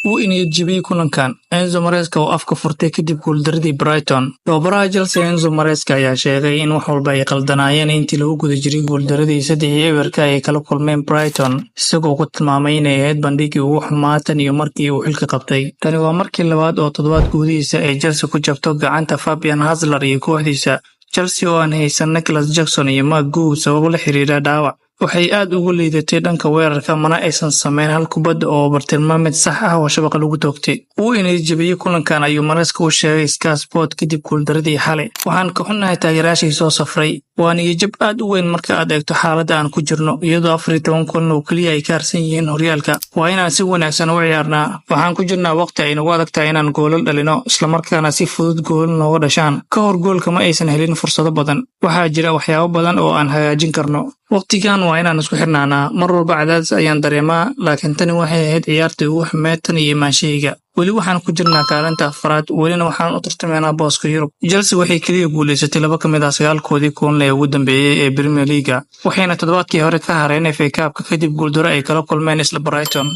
Wuu niyad jebiyey kulankan. Enzo Maresca oo afka furtay kadib guuldaradii Brighton. Tababaraha Chelsea Enzo Maresca ayaa sheegay in wax walba ay qaldanaayeen intii lagu guda jiray guuldaradii 3-0 ay kala kulmeen Brighton, isagoo ku tilmaamay inay ahayd bandhigii ugu xumaa tan iyo markii uu xilka qabtay. Tani waa markii labaad oo toddobaad gudihiisa ay Chelsea ku jabto gacanta Fabian Hurzeler iyo kooxdiisa. Chelsea oo aan haysan Nicolas Jackson iyo Marc Guiu sababo la xiriira dhaawac, waxay aad ugu liidatay dhanka weerarka, mana aysan samayn hal kubad oo bartilmaameed sax ah oo shabaqa lagu toogtay. "Wuu niyad jebiyey kulankan," ayuu Maresca u sheegay Sky Sport kadib guuldaradii xalay. "Waxaan ka xunnahay taageerayaashii soo safray. Waa niyadjab aad u weyn marka aad eegto xaaladda aan ku jirno, iyadoo 14 kulan oo keliya ay ka harsan yihiin horyaalka. Waa inaan si wanaagsan u ciyaarnaa. Waxaan ku jirnaa waqti ay nagu adag tahay inaan goolal dhalino, islamarkaana si fudud goolal nooga dhashaan. Ka hor goolka ma aysan helin fursado badan. Waxaa jira waxyaabo badan oo aan hagaajin karno. Waqtigan waa inaan isku xirnaanaa. Mar walba cadaadis ayaan dareemaa, laakiin tani waxay ahayd ciyaartii ugu xumeed tan iyo imaanshahayga. Weli waxaan ku jirnaa kaalinta afraad, welina waxaan u tartamaynaa booska Yurub." Chelsea waxay keliya guulaysatay laba ka mid ah sagaalkoodii kulan ee ugu dambeeyey ee Premier League, waxayna toddobaadkii hore ka hareen FA Cup-ka kadib guuldaro ay kala kulmeen isla Brighton.